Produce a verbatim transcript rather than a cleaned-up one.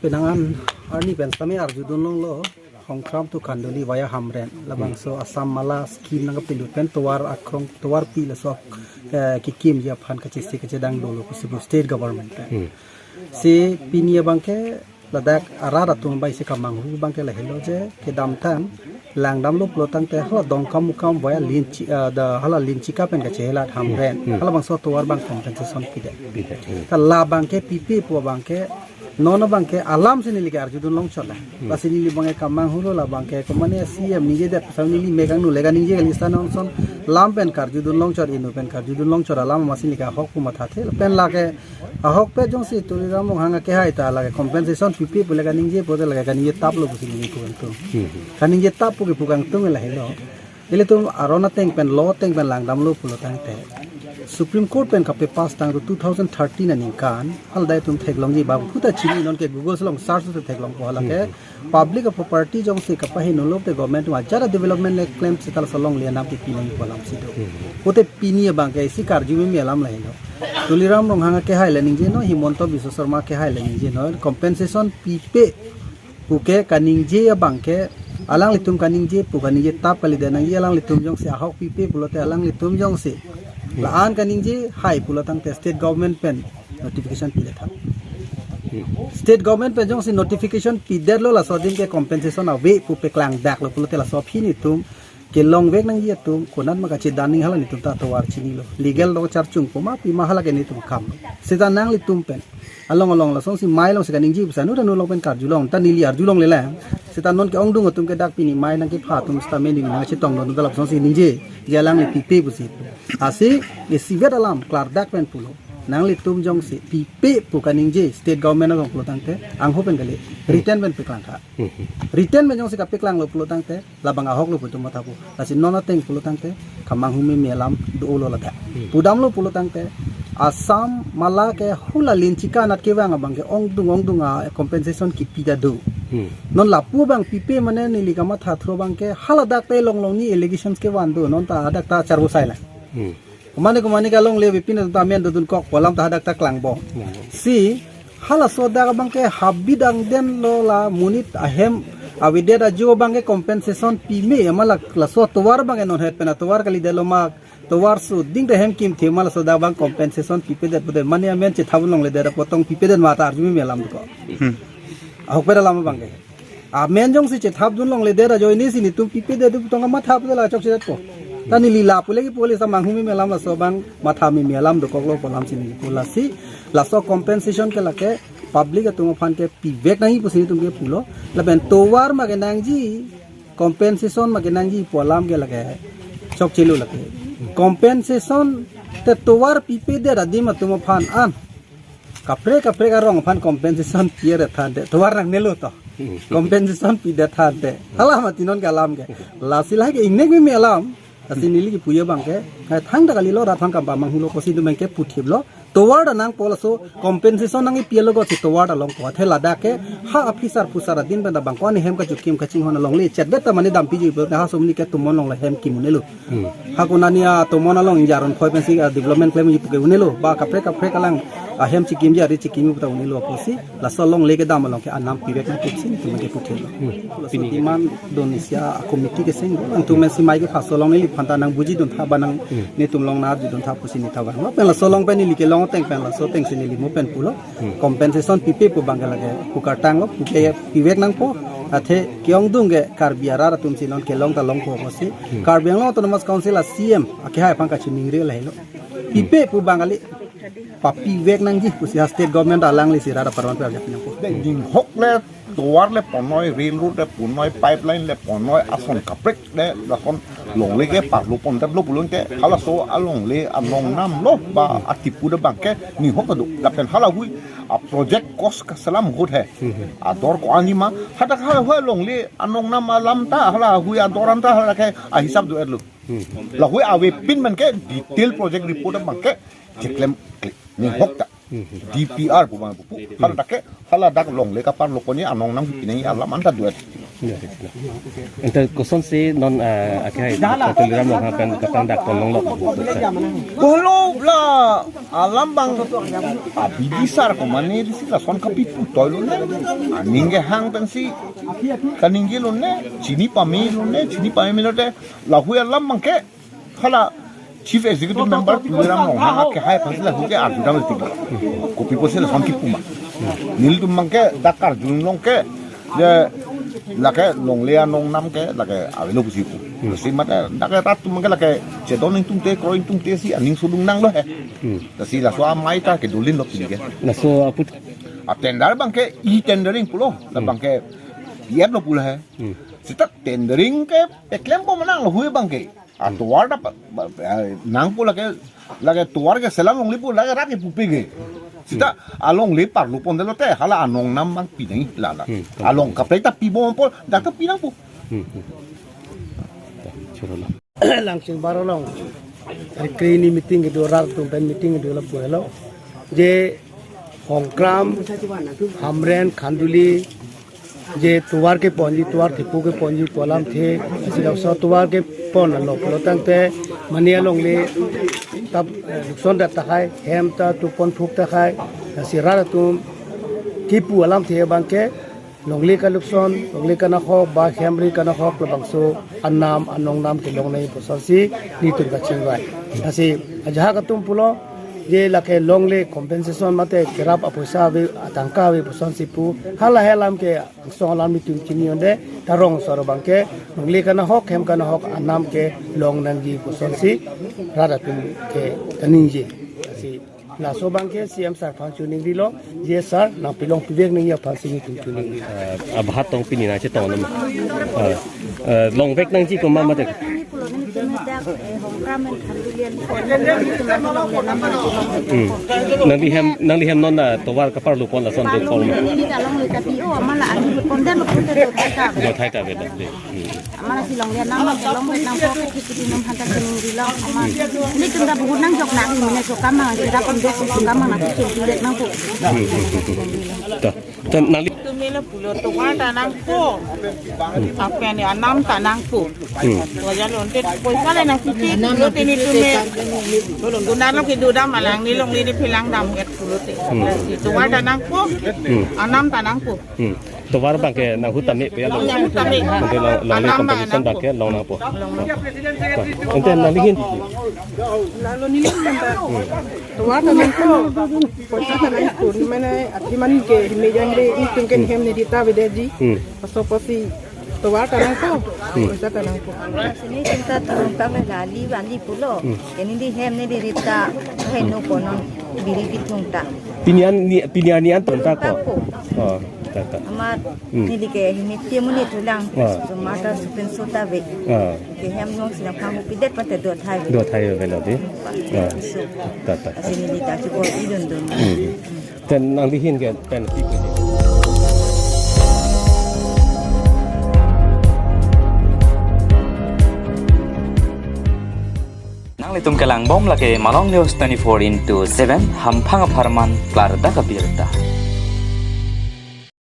Penang an arni pen sitame arjudun longlo, Hongkram to Khanduli via Hamren. Labangso Assam Mala scheme nangkapelut pen tovar akrong, tovar pi laso, eh, kekimji aphan kachisi kachedang dolo pusi pu state government pen. Hmm. Si pini abangke ladak arat atum bai si kemanghu abangke lahelo je kedamtang langdamlo pulo tangte hala Dongkamukam via Linchi, eh, da hala Linchika pen kachelat Hamren. Hmm. Halabangso tovar abang compensation pidet. Pidet. Hmm. Ta labangke pipe pu abangke non abangke alam si neli ke arjudun longchot la. Hmm. Lasi neli abangke kemanghulo labangke komane C M ningjedet pasal neli mek angno le kaningje kali, sita non ason lam pen karjudun longchot, inut pen karjudun longchot alam amatsi neli ke ahok pu mathathe. Pen lake ahokpet jongsi Tuliram Ronghang akehai ta lake compensation pipe pu le kaningje pote lake kaningje taplo pusi neli pu kangtung. Hmm. Kaningje tap pu kepu kangtung lahelo. Ilitum aron ateng pen law ateng pen langdamlo pulo tangte Supreme Court pen kapepass tang ru two thousand thirteen aningkan, haladai atum theklongji ba puta chini, nonke Google along search te theklongpo, halake Hmm. public property jongsi kapahenolo te government atum ajat development le claim sita laso longle anam kepi nangji pu alam si do. Hmm. Pote pini abangke isi karju meme alam lahelo. Tuliram Ronghang akehai le ningje non, Himanta Biswa Sarma akehai le ningje non, compensation pipe puke kaningje abangke alanglitum kaningje pu kaningje tap kalidet nangji, alanglitum jongsi ahok pipe pulote alanglitum jongsi la-an kaningje hai pulo tangte state government pen notification pidet tha. State government pen jongsi notification pidetlo laso adim ke compensation ave pu paklangdaklo pulote laso aphi nelitum kelongvek nangji atum konat ma kachedan nangji, hala nelitum ta tovar chinilo. Legal lo charchung poma pima halake nelitum kam. Sita nanglitum pen along along lasonsi mei alongsi kaningje pusi anu ta nu along pen karjulong, ta neli arjulongle lang. Sita nonke ongdung atum ke dak pini mei nangkepha atum sitame neli nangchetongdun ta lasonsi ningje, je alangle pipe pusi. Lasi isivet alam klardak pen pulo. Nanglitum jongsi pipe pu kaningje state government along pulo tangte angho pen kali, written pen paklang tha. Hmm. Written pen jongsi kapaklanglo pulo tangte labang ahoklo pu itum mathapo. Lasi non ateng pulo tangte kemanghu meme alam dolo ladak. Hmm. Pudamlo pulo tangte Assam Mala ke hula Linchika anat kevang abangke ongdung ongdung a compensation kipi ta do. Hmm. Non lapu abang pipe mane neli kamatha thro abangke haladak te longlong ni allegations kevan do, non ta hadak ta charbo sai la. Hmm. Komane komane ke alongle avepin atum ta amen dodun kok pu alam ta hadak ta klangbom. Hmm. Si halaso dak abangke habit angdeng lo, la monit ahem avedet ajo abangke compensation pime ma la, laso tovar abangke non het pen atovar kalidetlo ma, tovar suding te hem kimthe ma, laso dak abang compensation pipedet pote mane amen chethap longledet apotong pipedet ma ta arju meme alam ko. Hmm. Ahokpet alam abangke. Amen jongsi chethapdun longledet ajoine si nelitum pipedet pu tong matha pu la chokchedetpo. Ta neli lapu le kipu le sa manghu meme alam, laso abang matha meme alam dokoklo pu alam si neli pu. Lasi laso compensation ke lake public atum aphan ke pivek nangji pusi nelitum ke pulo. Lapen tovar ma kenangji, compensation ma kenangji pu alam ke lake chokchelo lake. Compensation te tovar pipedet adim atum aphan an kaprek kaprek arong aphan compensation pidet tha ante, tovar nangnelo to. Hmm. Compensation pidet tha ante. Hala mati non ke alam ke. Lasi lahai ke ingnek meme alam. Lasi neli kipu abangke, hai thangta kalilo, rat aphan kepamanghulo pusi itum abangke puthiplo. Tovar ta nangpo, laso compensation nangkepi alogot si tovar ta longpo. Athe ladak ke ha aphisar phusar adin pen ta bang ko-an hem kachikim kachinghon alongle chetbet ta mane dampi ji pu ha somni ke tomon along le hem kim un-elo. Hmm. Ha konani atomon along injaron khoi pensi, ah, development klem ji puke un-elo. Ba kaprek kaprek alang ahem chikimji ari chikimji puta un-elo apotsi laso alongle kedam along ke anam pivek nangkok si nelitum ke puthelo. Hmm. Laso pini demand dun isi a committee keseng do, nangtum men si mei kepha laso along neliphan ta nangbujidun tha ba nang, hmm, netum along nangarjudun tha pusi neli ta vanglo. Pen laso along pen neli kelong ateng pen laso ateng si neli mo pen pulo. Hmm. Compensation pipe pu abangke lake pu kartanglo, puke pivek nangpo, athe ke-ongdung ke Karbi arat atum si non kelong ta longpo pusi. Hmm. Karbi Anglong Autonomous Council a C M akehai aphan kachiningri lahelo. Pipe pu abang kali papivek nangji pusi ha state government alangli si rat apharman pe arjap nangpo. Dei, ninghok le tovar le ponnoi, railroad le ponnoi, pipeline le ponnoi, ason kaprek le lason longle ke parlo pondetlo pulote halaso alongle anong namlo ba atipu de abangke ninghok ta do. Lapen halahui a project cost kaselam ahut he. Hmm. Ador ko-an ji ma, hadak halahui alongle anong nam alam ta, halahui ador anta halake ahisap do-etlo. Hmm. Lahui avepin abangke detail project report abangke cheklem klik. Ninghok ta. Hmm. D P R pu abang pu. Haladak ke, haladak longle kaparlo ponji anong nangpi nangji alam anta do-et. Ya, ya. Ante kosonsi non, ah, akehai Tuliram Ronghang pen kapangdak ponlonglo. Pulo la Alam abang abidi sar ko mane disi lason kapi putoilone. Aning kehang pensi kaningjilone, chini pamilone, chini pamilote, lahui alam abangke hala Chief Executive Member Tuliram Ronghang akehai aphansi lahuke arjudam letik. Kopi pusi lason kipu ma. Nelitum abangke dak karjulongke je lake longle anong nam ke lake avelo pusi pu. Lasi mate dak rat atum abangke lake chedon ingtungte, kroi ingtungte si aning sodung nanglo he. Lasi laso amei ta kedolinlo pini ke. Laso aput. A tender abangke e-tendering pulo, la abangke P F lo pulo he. Seta tendering ke peklempo ma nang lahui abangke. Atovar ta pa, pa, pa, nangpo lake, lake tovar ke selam longle pu lake rat ke pupe ke. Seta alongle parlo pondetlote hala anong nam abang pinang la la. Along kaprek ta pibompo, dak ta pinangpo. Chorolo. Langsing Baro along. Hari kre-ini meeting kedo, rat atum pen meeting kedo lapu helo. Je Hongkram, Hamren, Khanduli, je tovar keponji, tovar thepo keponji pu alamthe, si laso tovar kepon along pulo tangte, mane alongle ta, eh, lukson dat tahai, hem ta tupon phuk tahai, si rat atum kipu alamthe abangke, longle kalukson, longle kanahok, ba hem ri kanahok, labangso anam, anong nam kelong nangji pusonsi, nelitum kachingvai. Lasi, ajahak atum pulo, je lake longle compensation mate kerap apoisa ave, atangka ave pusonsi pu, hala he alam ke angsong alam nelitum chini-onde, ta rongso abangke, longle kanahok, hem kanahok, anam kelong nangji pusonsi, rat atum ke kaningje. Lasi, laso abangke C M sir aphan choningrilo, je sir, nangpilong pivek nangji aphansi nelitum choningrilo. Eh, abhat tong pini nangchetong nama. Eh, eh, longvek nangji komat mate. Pini pulo nelitum dak, eh, Hongkram pen Khanduli an. Hmm. Nangli hem, nangli hem non na tovar kaparlo pon lason do kol ma. Neli ta longle ta pi-o, amat la ani pondetlo pute do thai ta. Do thai ta ave de. Hmm. Amat lasi longle anam, longle nangpo ke thik thik nang hanta kening rilo amat. Nelitum ta bahut nangjok nang, mane jokam nang, sira pon dos jokam nang, nang thik thik nangpo. To, to nangli. Nelitum lo pulo tovar ta nangpo. Apa ni anam ta nangpo. Hmm. Wajah lonte poisa le nangchichi pulote nelitum. Gunalo kedodam alang, neli longle neli phelang dam et pulote. Hmm. Tovar ta nangpo. Hmm. Anam ta nangpo. Hmm. Tovar abangke nanghut tame pe ya lo. Nanghut tame. Ante long, longle compensation abangke long nangpo. Long nangpo. Ante nangli ahin. Lalo neli ahin ta. Tovar ta nangpo. Poisa ta nangpo. Mane athema ke meja le itum ke hem neli ta avedeji. Hmm. Paso apotsi tovar ta nangpo. Hmm. Poisa ta nangpo. Sini cinta turun kami lali wali pulo. Hmm. Ini di hem neli ri ta heno konon biri pitung ta. Pini an ni, pini an ni an ton ta ko. Ta ko. Oh, ta ta. Amat Hmm. neli ke himit tiamun ni tulang. Ah. Tomato supin sota ve. Ah. Ke hem nong sinang panghu pidet pate do thai ve. Do thai ve lo di. Ah. So. Ta ta. Asi neli ta chibor idun dun. Hmm. Ten nangli ahin ke pen kipu. Nanglitum kelang bom lake Malong News twenty-four into seven, hamphang apharman klardak abirta.